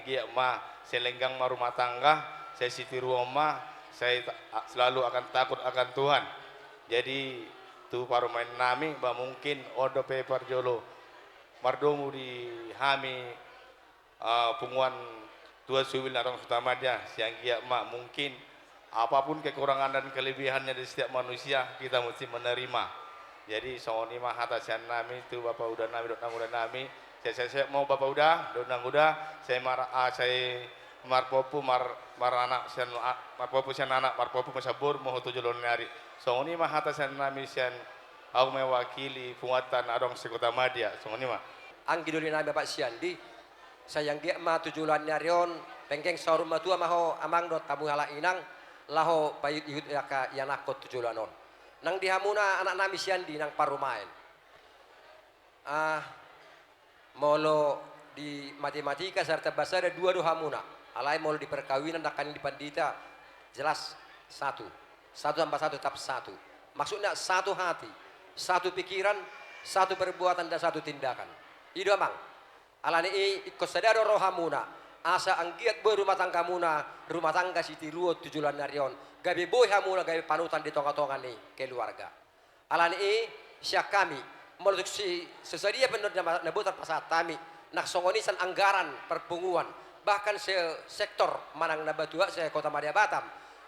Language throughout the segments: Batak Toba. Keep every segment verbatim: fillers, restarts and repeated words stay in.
Anggiat ma sai lenggang ma rumah tangga, sai sitiruon ma, sai ta-, a-, selalu akan takut akan Tuhan. Jadi, tu parumaen nami, ba mungkin on dope parjolo mardomu di hami, eh, punguan tua subil na adong Sukamania, sai anggiat ma mungkin apapun kekurangan dan kelebihannya di setiap manusia, kita mesti menerima. Jadi, songon i ma hata sian nami tu bapa uda nami dohot nanguda nami. Sehat-sehat ma bapa uda dohot nanguda, sai mar-, ah, sai marpompu, mar-, maranak sian a-, marpompu sian anak, marpompu ma sian boru, ma ho tu joloan ni ari. Songon i ma hata sian nami sian, ahu mewakili punguanta na adong se-Kota Madya, songon i ma. Anggi doli nami Bapak Siandi, sai anggiat ma tu joloan ni ari on, penggeng saur matua ma ho amang dohot hamu halak inang, laho paihut-ihut angka ianakhon tu joloan on. Nang di hamuna anak nami Siandi nang parumaen. Ah, molo di matematika sarta bahasa Sada dua do hamuna. Alai molo di perkawinan nangkaning di pandita jelas satu. Satu tambah satu tetap satu. Maksudnya satu hati, satu pikiran, satu perbuatan dan satu tindakan. I do amang. Alani i ingkon sada do rohamuna, asa anggiat boi rumah tanggamuna rumah tangga sitiruon tu joloan ni ari on, gabe boi hamuna gabe panutan di tonga-tonga ni keluarga. Alani i, sian hami, molo tung si-, so sadia pe na, na boi tarpasahat hami, nang songon i sian anggaran parpunguan, bahkan se-, sektor manang na batuak se-Kota Madya Batam.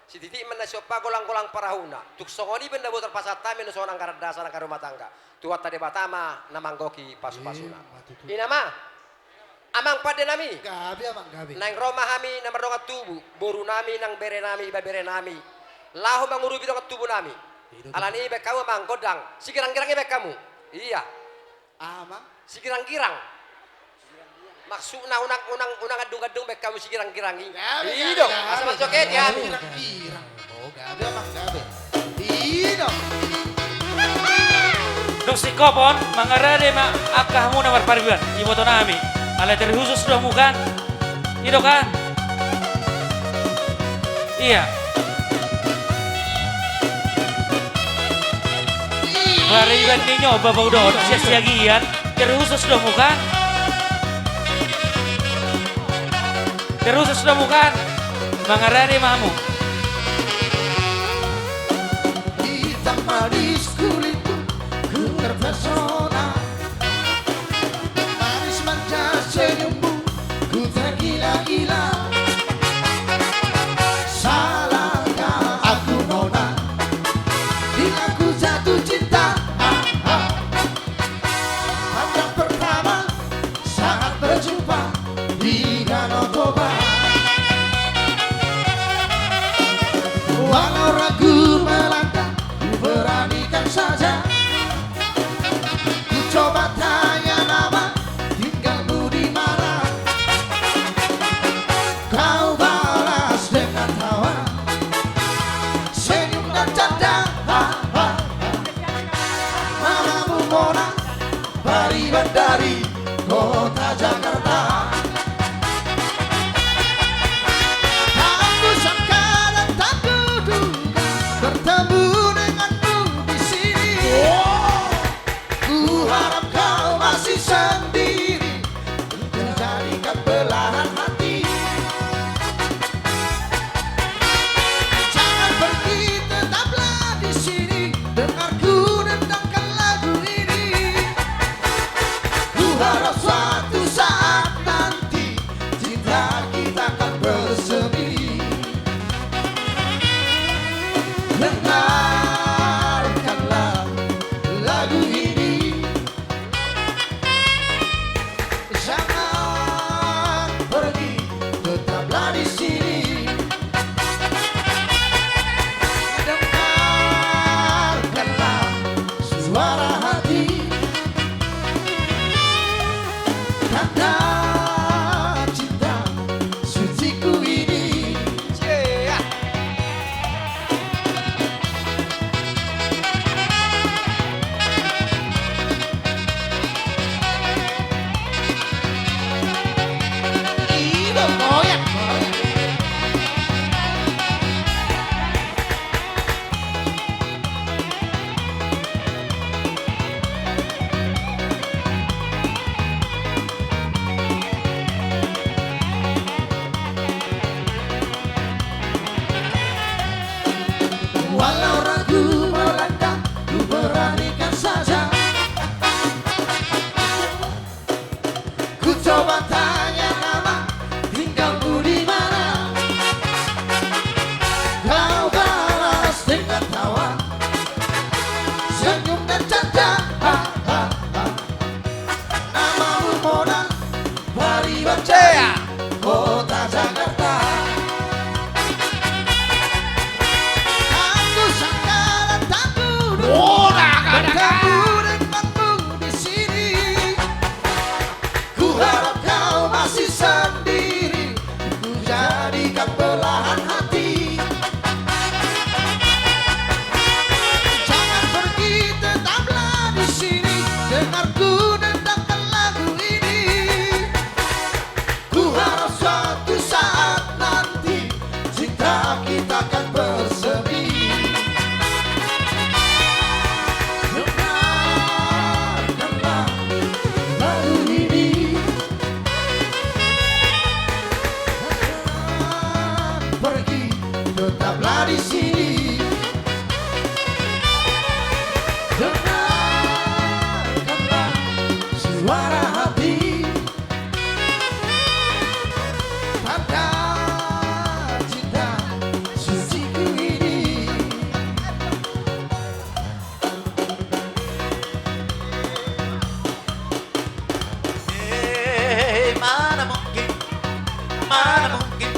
Sititi ma na siompa golang-golang parahuna, tung songon i pe na boi tarpasahat hami na songon anggaran dasar angka rumah tangga. Tuhanta Debata ma na manggohi pasu-pasuna. Ima tutu. I ma. Amang pande nami. Gabe, amang, gabe. Naeng ro ma hami na mardongan tubu, boru nami nang bere nami, ibebere nami. Laho mangurupi dongan tubu nami. I do. Alani i baen hamu amang gondang. Sigirang-girang i baen hamu. Iya. Amang. Sigirang-girang. Maksudna unang, unang, unang andung-andung baen hamu sigirang-girang i. Gabe, i do. Gabe, asa gabe, manjoketi gabe, hami. Sigirang-girang. Oh, gabe, amang, gabe. I do. Dung singkop on, mangarade ma angka hamu na marpariban, iboto nami. Alai terkhusus do hamu kan? I do kan? Iya. Pariban ni nyo, bapa uda on, sian Siagian. Terkhusus do hamu kan? Terkhusus do hamu kan? Mangarade ma hamu. Hitam manis kulitmu, ku terpesona. Manis manja senyummu, ku tergila-gila. Salahkah aku nona, bila ku jatuh cinta? Ah, ah. Pandang pertama saat berjumpa di Danau Toba. Walau ragu melanda, ku beranikan saja. Ku coba tanya nama, tinggalmu di mana? Kau balas dengan tawa, senyum dan canda. Namamu Mona, pariban dari kota Jakarta. Tak kusangka dan tak kuduga bertemu denganmu di sini. Ku harap kau masih sendiri, menjadikan belahan hati. Jangan pergi, tetaplah di sini, dengar ku dendangkan lagu ini. Ku harap suatu saat nanti cinta kita akan bersemi. Dengarkanlah lagu ini. Jangan pergi, tetaplah di sini. Dengarkanlah suara hati. Tanda cinta suciku ini.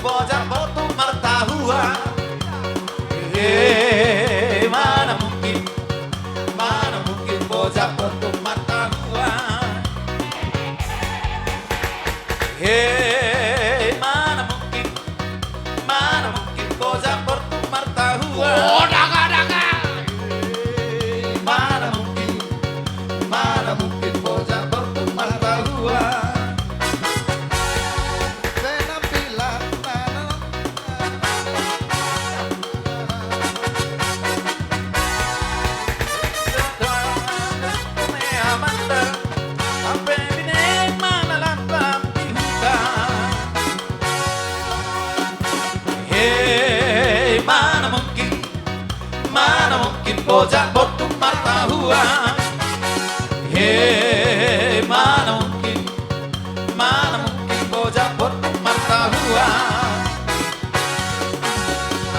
Bojak Bortung Martahua. He, mana mungkin, mana mungkin Bojak Bortung Martahua. He, mana mungkin, mana mungkin Bojak Bortung Martahua. Oh, daga, daga. He, mana mungkin, mana mungkin Bojak Bortung Martahua. He, mana mungkin, mana mungkin Bojak Bortung Martahua. He, mana mungkin, mana mungkin Bojak Bortung Martahua.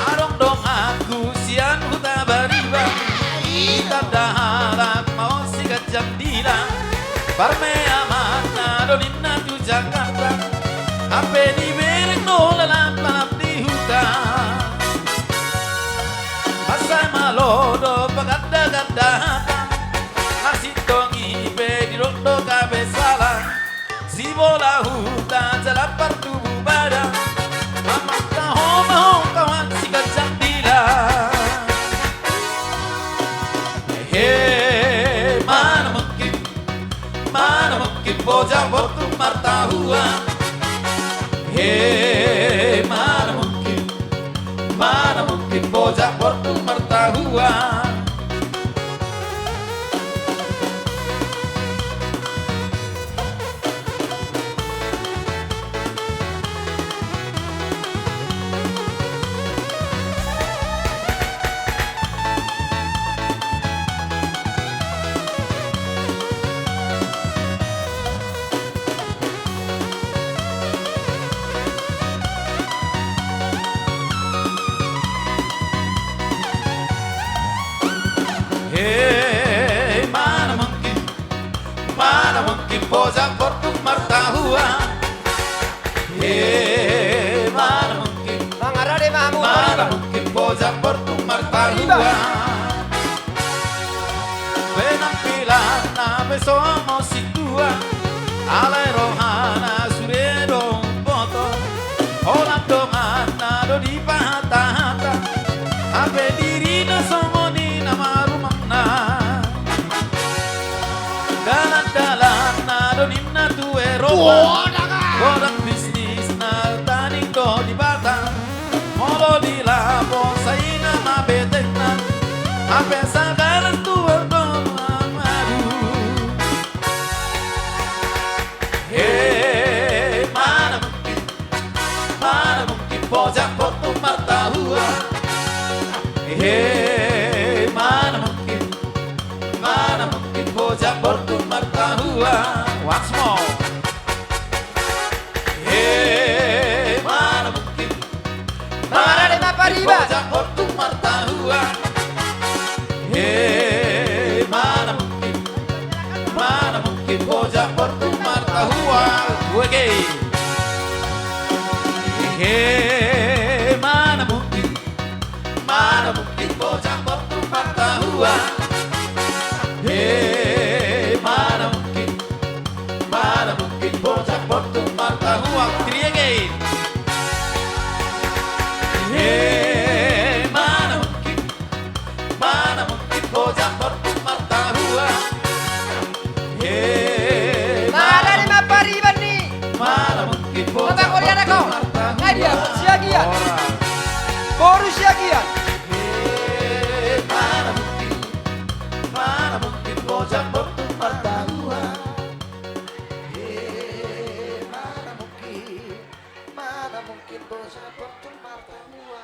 Adong donganku sian Huta Bariba, ditanda halak ma on siganjang dila. Parmeamanna do ninna tu Jakarta, hape dibereng do lalap-lalap di huta. Mansai malo do paganda-ganda hata, na sintong i pe didok do gabe sala. Sibola huta jala partubu badan, mamangka ho ma ho kawan siganjang dila. He, mana mungkin, mana mungkin Bojak Bortung Martahua. He, mana mungkin, mana mungkin Bojak Bortung Martahua. He, mana mungkin, mana mungkin Bojak Bortung Martahua. He, mana mungkin, mangarade ma hamu, mana mungkin Bojak Bortung Martahua. Penampilanna pe songon sintua, alai rohana sure do umboto. Holan donganna do dipahata-hata, hape dirina songon i na marumangna. Dalan-dalanna do ninna tu Eropa. Wah, daga. Godang bisnisna tading do di Batam. Molo di lapo saingan ma betengna, hape sagaran tuor do mamaru. He, mana mungkin, mana mungkin Bojak Bortung Martahua. He, mana mungkin, mana mungkin Bojak Bortung Martahua. Once more. He, mana mungkin, mangarade ma pariba. Bojak Bortung Martahua. He, mana mungkin, mana mungkin Bojak Bortung Martahua. Wege. He, mana mungkin, mana mungkin Bojak Bortung Martahua. He, mana mungkin, mana mungkin Bojak Bortung Martahua. Three again. He, mana mungkin, mana mungkin Bojak Bortung Martahua. He, mana mungkin, mana mungkin Bojak Bortung Martahua. Ngai dia, Siagian. Boru Siagian. He, mana mungkin, mana mungkin Bojak Bortung Martahua. He, mana mungkin, mana mungkin Bojak Bortung Martahua.